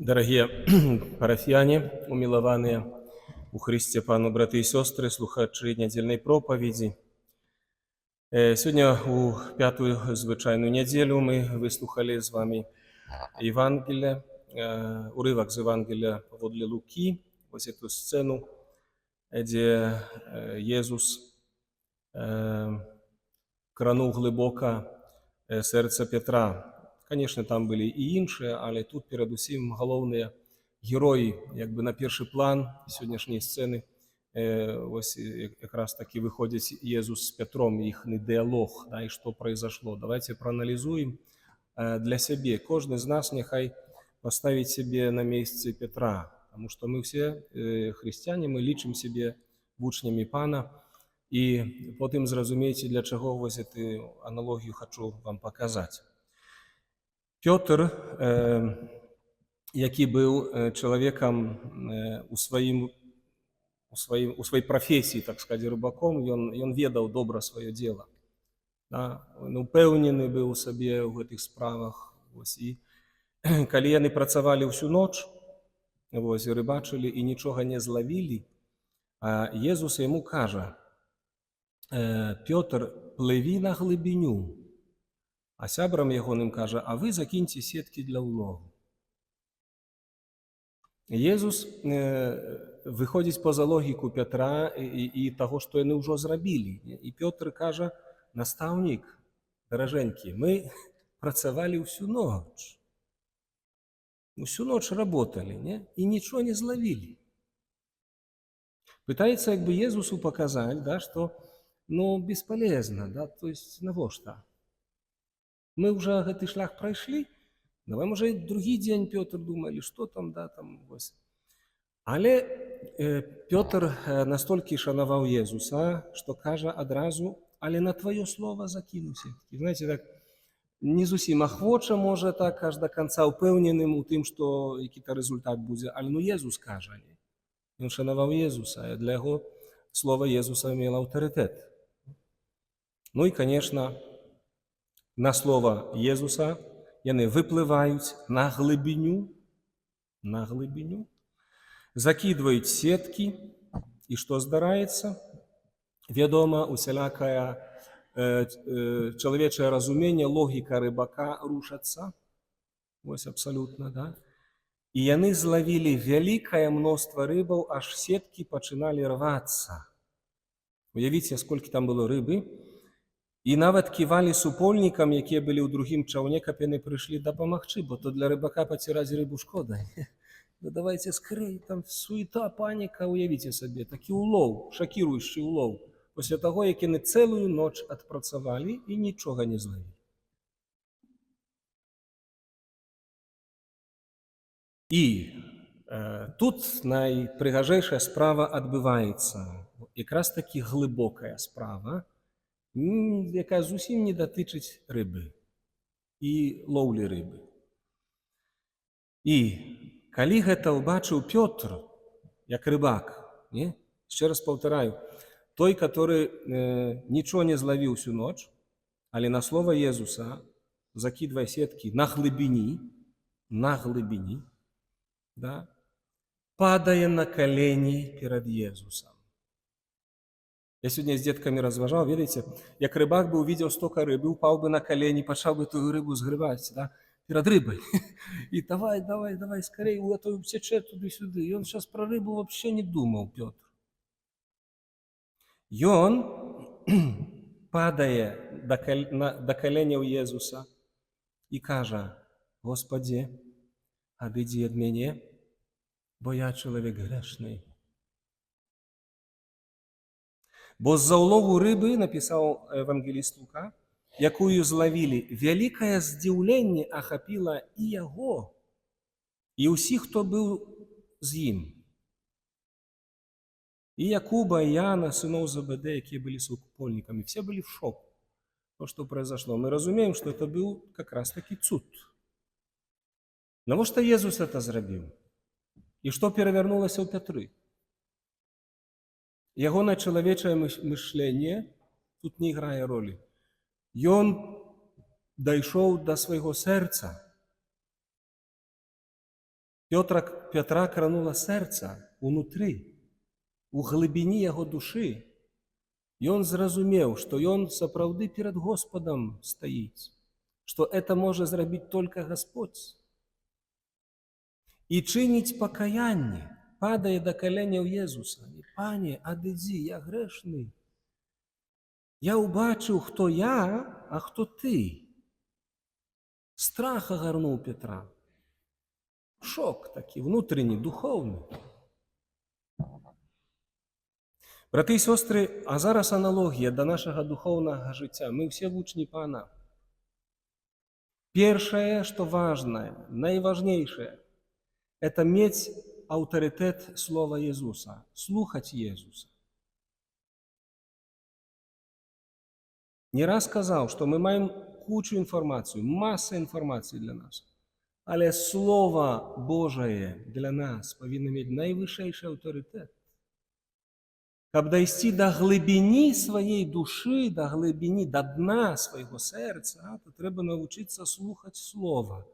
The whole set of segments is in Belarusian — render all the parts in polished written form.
Дарагія парафіяне, умілаваныя у Хрысце Пану браты і сёстры, слухачы нядзельнай пропаведзі. Сёння у пятую звычайную нядзелю мы выслухалі з вами Евангелие, урывак з Евангелия паводле Лукі, вось эту сцэну, дзе Езус крануў глыбока сэрца Петра. Конечно, там былі і іншыя, але тут перадусім галоўныя героі, як бы на першы план сённяшняй сцэны, вось якраз такі выходзіць Езус з Пятром, іхны дыялог, да, і што произошло. Давайте прааналізуем для сябе. Кожны з нас няхай паставіць сябе на месцы Петра, потому что мы все хрысціяне, мы лічым сябе вучнямі Пана, і потым зразумееце, для чаго вось эту аналогію хачу вам паказаць. Пётр, які быў чалавекам у сваёй прафесіі, так сказать, рыбаком, ён ведаў добра сваё дело. Да? Ён упэўнены быў у сабе ў гэтых справах. Вось, і калі яны працавалі ўсю ноч, вось, і рыбачылі і нічога не злавілі, а Езус яму кажа: «Пётр, плыві на глыбіню». А сябрам ягоным кажа: «А вы закіньце сеткі для ўлову». Езус выходзіць поза логіку Пятра і таго, што яны ўжо зрабілі. І Пётр кажа: «Настаўнік, даражэнькі, мы працавалі ўсю ноч. Усю ноч работали, не? І нічого не злавілі». Пытается як бы Езусу показать, да, что, ну, бесполезно, да, то есть навошта? Мы уже гэты шлях прайшлі, давай, можа, і другі дзень, Пётр, думалі, што там, да, там, вось. Але Пётр настолькі шанаваў Езуса, што кажа адразу: «Але на тваё слово закіну сеткі». Знаете, так не зусім ахвоча, можа, так аж да канца ўпэўненым у тым, што які-то рэзультат будзе, але, ну, Езус кажа, не? Ён шанаваў Езуса, і для яго слова Езуса мела аўтарытэт. Ну і, конечно, на слова Езуса яны выплываюць на глыбіню, закідваюць сеткі, і што здараецца? Вядома, усялякае чалавечае разуменне, логіка рыбака рушацца. Вось абсалютна, да? І яны злавілі вялікае мноства рыбаў, аж сеткі пачыналі рвацца. Уявіце, сколькі там было рыбы. І нават ківалі супольнікам, якія былі ў другім чаўне, каб яны прыйшлі дапамагчы, бо то для рыбака пацераць рыбу шкода. Ну давайте скорей, там суета, паніка, уявіце сабе, такі улоў, шакіруючы улоў. Пасля таго, як яны цэлую ноч адпрацавалі і нічога не злавілі. І тут найпрыгажэйшая справа адбываецца, якраз такі глыбокая справа, якая зусім не датычыць рыбы і лоўлі рыбы. І калі гэта ўбачыў Пётр, як рыбак, не? Яшчэ раз паўтараю, той, который нічого не злавіў всю ноч, але на слова Езуса закідвае сеткі на глыбіні, да, падае на калені перад Езусам. Я сёння з дзеткамі разважаў, ведаеце, як рыбак бы увидел столько рыбы, упаў бы на калені, пачаў бы тую рыбу згрыбаць, да, перад рыбай. І давай, давай, давай, скорей, у эту уцячэ туды-сюды. І он сейчас про рыбу вообще не думаў, Пётр. Ён падае да каленяў Езуса і кажа: «Господі, адыдзі ад мяне, бо я чалавек грэшны». Бо з-за ўлову рыбы, напісаў евангеліст Лука, якую злавілі, вялікае здзіўленне ахапіла і яго, і ўсіх, хто быў з ім. І Якуба, і Яна, сыноў Зебедея, якія былі супольнікамі, все были в шоку. То, что произошло. Мы разумеем, что это был как раз таки цуд. Навошта Езус это зрабіў? І што перавярнулася ў Пятры? Ягонае чалавечае мышленне тут не іграе ролі. Ён дайшоў да свайго сэрца. Пятра кранула сэрца унутры, у глыбіні яго душы. Ён зразумеў, што ён сапраўды перад Господам стаіць, што это можа зрабіць только Господь. І чыніць пакаянне, падае да каленяў Езуса. «Пане, адыдзі, я грэшны. Я ўбачыў, хто я, а хто ты». Страх агарнуў Петра. Шок такі внутренний, духовны. Браты і сёстры, а зараз аналогія да нашага духоўнага жыцця. Мы ўсе вучні Пана. Першае, што важнае, найважнейшае, это мець аўтарытэт слова Езуса, слухаць Езуса. Не раз казаў, што мы маем кучу інфармацыю, маса інфармацыі для нас. Але Слово Божае для нас павінна мець найвышэйшы аўтарытэт. Каб дайсці да глыбіні сваёй душы, да глыбіні, да дна свайго сэрца, то трэба навучыцца слухаць Слова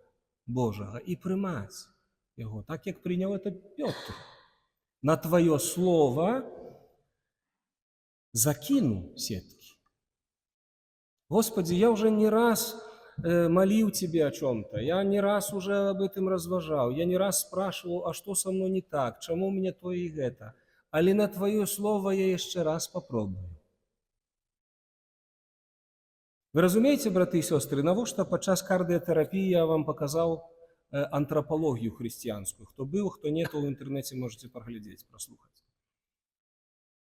Божага і прымаць яго, так як прыняў это Пётр. «На твоё слово закину сетки». Господи, я уже не раз молил Тебе о чем-то, я не раз уже об этом разважаў, я не раз спрашивал, а что со мной не так, чаму мне то и это. Але на Твоё слово я еще раз попробую. Вы разумееце, браты і сёстры, навошта падчас кардыятэрапіі я вам паказаў антрапалогію хрысціянскую? Хто быў, хто не, то ў інтэрнэце можете праглядзець, праслухаць.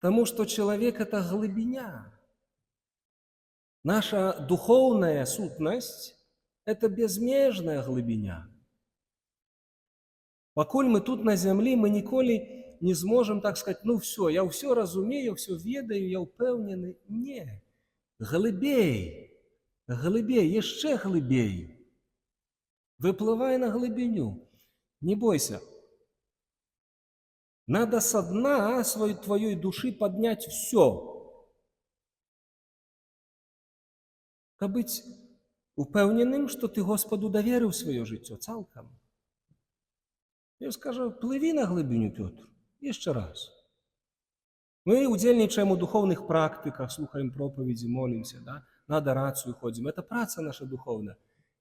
Таму што чалавек — это глыбіня. Наша духоўная сутнасць — это безмежная глыбіня. Пакуль мы тут на зямлі, мы ніколі не зможам так сказать: «Ну все, я ўсё разумею, ўсё ведаю, я ўпэўнены». Не. Глыбей, глыбей, яшчэ глыбей. Выплывай на глыбіню. Не бойся. Надо со дна своей твоей души поднять все. Каб быць упэўненым, што ты Господу даверыў сваё жыццё цалкам. Ён скажа: «Плыві на глыбіню, Пётр, яшчэ раз». Мы удзельнічаем у духоўных практыках, слухаем пропаведзі, молімся, да? На адарацыю ходзім. Это праца наша духоўная.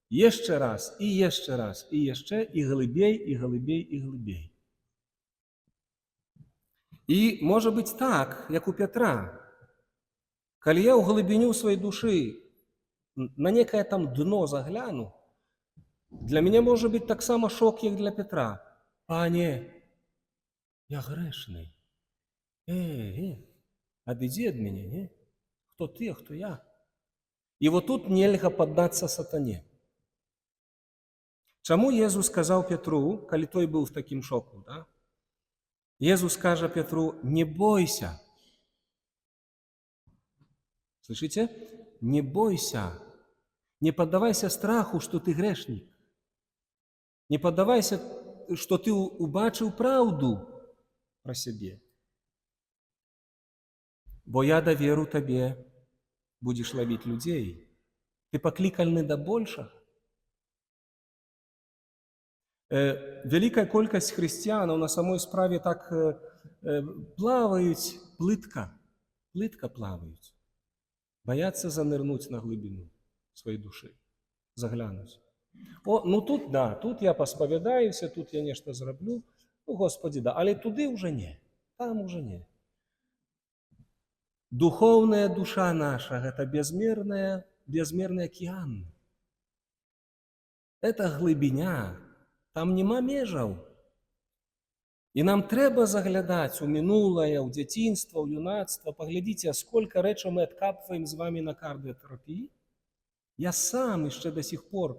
Яшчэ раз, і яшчэ раз, і яшчэ, і глыбей, і глыбей, і глыбей. І можа быць так, як у Пятра. Калі я ў глыбіню сваёй душы на некае там дно загляну, для мяне можа быць таксама шок, як для Петра. «Пане, я грэшны. Адыдзі ад мяне, не? Хто ты, а хто я?» І вот тут нельга паддацца сатане. Чаму Езус сказаў Петру, калі той быў в такім шоку, да? Езус кажа Петру: «Не бойся». Слышите? Не бойся. Не поддавайся страху, что ты грешник. Не поддавайся, что ты убачыў праўду пра сябе. Бо я даверу табе, будзеш лавіць людзей. Ты пакліканы да большага. Вялікая колькасць хрысціянаў на самой справе так плаваюць плытка, плытка плаваюць. Баяцца занырнуць на глыбіну сваёй душы, заглянуць. О, ну тут да, тут я паспавядаюся, тут я нешта зраблю, ну, Господи, да, але туды ўжо не, там уже не. Духоўная душа наша — гэта безмерны акеан. Это глыбіня, там няма межаў. І нам трэба заглядаць у мінулае, ў дзяцінства, ў юнацтва. Паглядзіце, сколько рэчаў мы адкапваем з вами на кардыятэрапіі. Я сам яшчэ до сих пор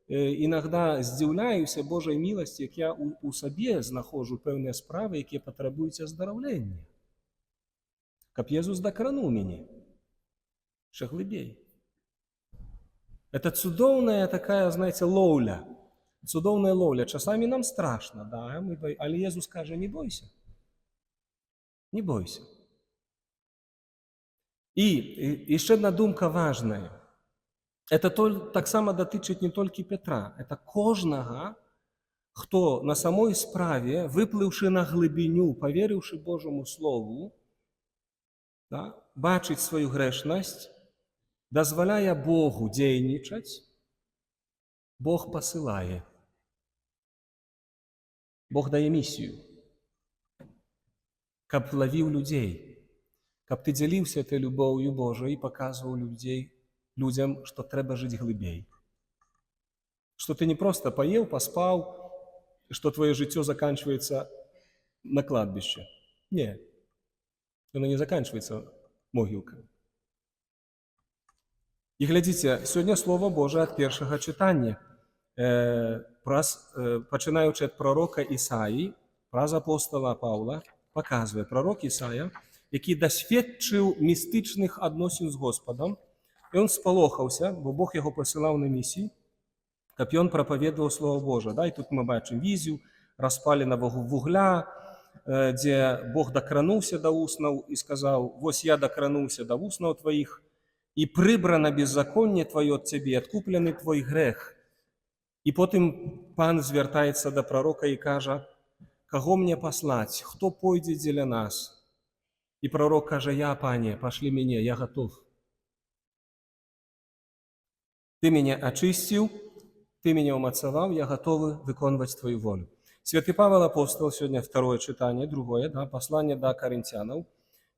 иногда здзіўляюся Божай міласці, як я у сабе знаходжу пэўныя справы, якія патрабуюць аздараўлення. Каб Езус дакрануў мяне яшчэ глыбей. Это цудоўная такая, знаете, лоўля. Цудоўная лоўля. Часамі нам страшна, да, але Езус кажа: «Не бойся. Не бойся». І яшчэ одна думка важная. Это таксама датычыць не толькі Петра, это кожнага, Хто на самой справе, выплыўшы на глыбіню, паверыўшы Божаму Слову, да, бачыць сваю грэшнасць, дазваляе Богу дзейнічаць, Бог пасылае. Бог дае місію, каб лавіў людзей, каб ты дзяліўся этой любоўю Божай і паказваў людзям, што трэба жыць глыбей. Што ты не проста паеў, паспаў, што твоё жыццё заканчивается на кладбище. Не. Оно не заканчивается могілкай. І глядзіце, сёння Слова Божае ад першага чытання. Пачынаючы ад прарока Ісаі, праз апостала Паўла, паказвае прарок Ісая, які дасведчыў містычных адносін з Госпадам, і ён спалохаўся, бо Бог яго пасылаў на місію, каб ён прапаведаваў Слова Божае. Да? І тут мы бачым візію распаленага вугля, дзе Бог дакрануўся да вуснаў і сказаў: «Вось я дакрануўся да вуснаў тваіх, і прыбрана беззаконне тваё ад цябе, адкуплены твой грэх». І потым Пан звяртаецца да прарока і кажа: «Каго мне паслаць, хто пойдзе дзеля нас?» І прарок кажа: «Я, Пане, пашлі мяне, я гатоў. Ты мяне ачысціў, ты мяне ўмацаваў, я гатовы выконваць твою волю». Святы Павел апостол, сёння второе чытанне, другое, да, пасланне да Карынцянаў,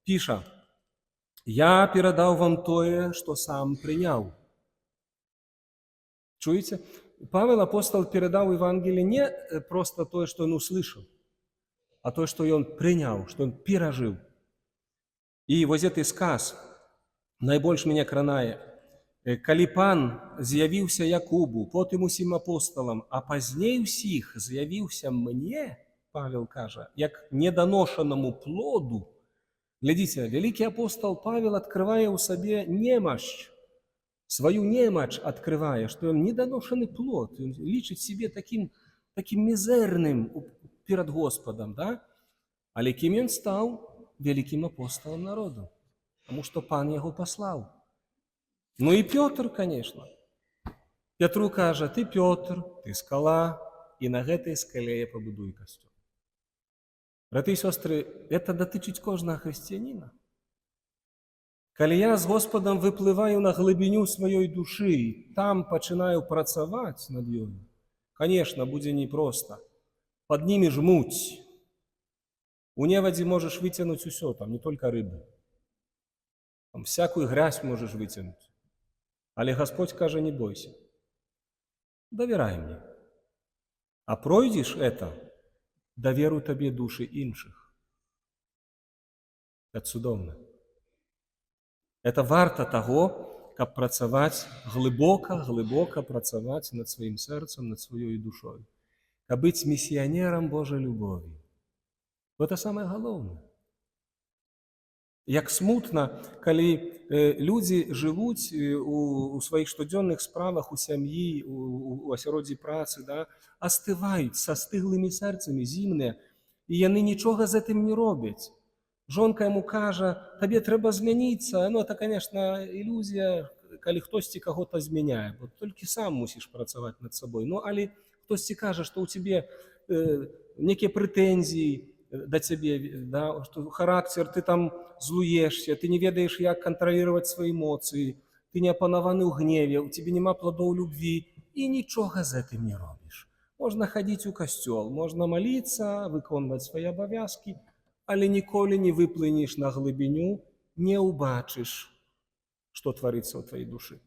піша: «Я перадаў вам тое, што сам прыняў». Чуеце? Павел апостол перадаў Евангелие не просто тое, што ён услышал, а тое, што ён прыняў, што ён перажыў. І вось гэты сказ найбольш мяне кранае. Калі Пан з'явіўся Якубу, потым усім апосталам, а пазней усіх з'явіўся мне, Павел кажа, як неданошанаму плоду. Глядзіце, вялікі апостол Павел адкрывае ў сабе немашч, сваю немач адкрывае, што ён неданошаны плод, ён лічыць сябе такім мізэрным перад Госпадам, да? Але кім ён стаў? Вялікім апосталам народу, таму што Пан яго паслаў. Ну і Пётр, конечно. Пятру кажа: «Ты Пётр, ты скала, і на гэтай скале я пабудую касцёл». Браты і сёстры, это датычыць кожнага хрысціяніна. Калі я з Госпадам выплываю на глыбіню сваёй душы, там пачынаю працаваць над ёю, конечно, будзе непросто. Паднімеш муць. У невадзе можаш выцягнуць усё, там не только рыбы. Там всякую грязь можаш выцягнуць. Але Господь кажа: «Не бойся. Давярай мне. А пройдзеш это, даверу табе душы іншых». Это цудоўна. Это варта таго, каб працаваць глыбока, глыбока працаваць над сваім сэрцам, над сваёй душой. Каб быць місіянерам Божай любові. Это самае галоўнае. Як смутна, калі людзі жывуць у сваіх штодзённых справах, у сям'і, у асяроддзі працы, да, астываюць са стыглымі сэрцамі, зімныя, і яны нічога з гэтым не робяць. Жонка яму кажа: «Табе трэба змяніцца». Ну, это, конечно, ілюзія, калі хтосьці каго-то змяняе, бо толькі сам мусіш працаваць над сабой. Ну, але хтосьці кажа, што ў цябе некія прэтэнзіі да цябе, да, што характар, ты там злуешся, ты не ведаеш, як кантраляваць свае эмоцыі, ты не апанаваны ў гневе, у цябе няма пладоў любві, і нічога з гэтым не робіш. Можна хадзіць у касцёл, можна маліцца, выконваць свае абавязкі, але ніколі не выплынеш на глыбіню, не ўбачыш, што творыцца ў тваёй душы,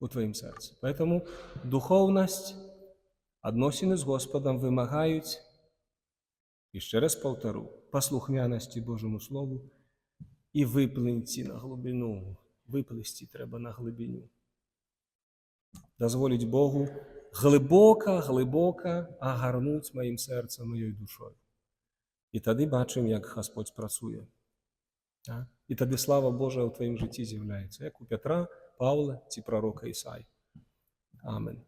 у тваім сэрцы. Поэтому духоўнасць, адносіны з Госпадам вымагаюць, яшчэ раз паўтару, паслухмянасці Божаму Слову і выплыньці на глыбіну. Выплысці трэба на глыбіню. Дазволіць Богу глыбока, глыбока агарнуць маім сэрцам, маёй душой. І тады бачым, як Господь працуе. Да? І тады слава Божая ў тваім жыцці з'яўляецца, як у Пятра, Паўла ці прарока Ісаі. Амен.